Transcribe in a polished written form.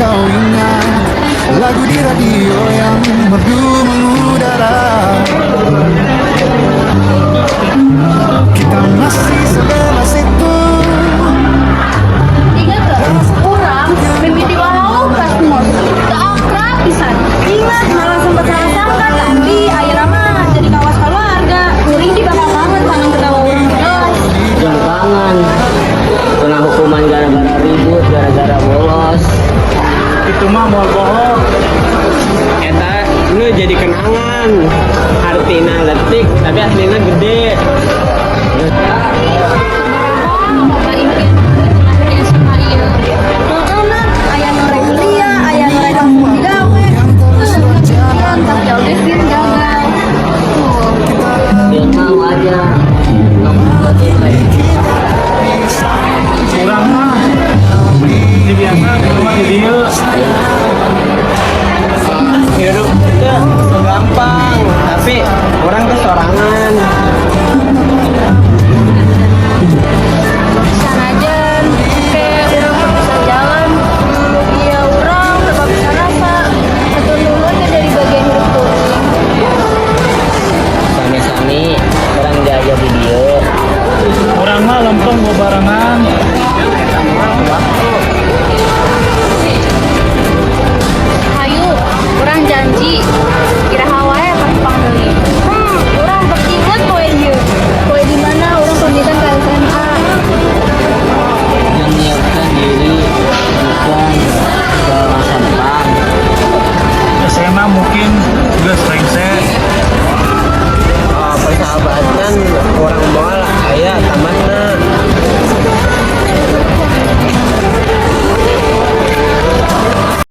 kau ingat lagu di radio yang merdu mengudara? Kita masih sebebas itu. Ingat gak? Urang mimiti walau pas mos. Teu akrab pisan. Ingat, malah sempat salah sangka, tapi akhirnya mah jadi kawas keluarga. Kuring di bakal kangen kangen ketawa urang terus. Jeung kangen kena hukuman gara-gara ribut, gara-gara bolos. Itu mah moal bohong. Eta nu jadi kenangan, artina letik tapi aslinya gede. Loba impian di SMA ieu. Makana aya nu rek kuliah, aya nu rek langsung digawe. Terus berjalan. Tapi oge sieun gagal. Tuh. Sieun mah wajar. Urang mah ini biasa rumah di dieu. Hidup itu gampang, tapi urang tuh sorangan. Sanajan kayak urang bisa jalan, iya, urang tetap bisa rasa. Hatur nuhun ya dari bagian hidup kuring. Sami-sami, urang diajar di dieu. Urang mah lempeng mau barengan. Waktu. Hayu, urang janji. Iraha wae patepang deui. Urang inget poe ieu. Poe di mana urang pamitan ke SMA. Yang menyiapkan diri bukan ke masa depan. SMA mungkin geus rengse. Oh, persahabatan urang moal aya tamatna.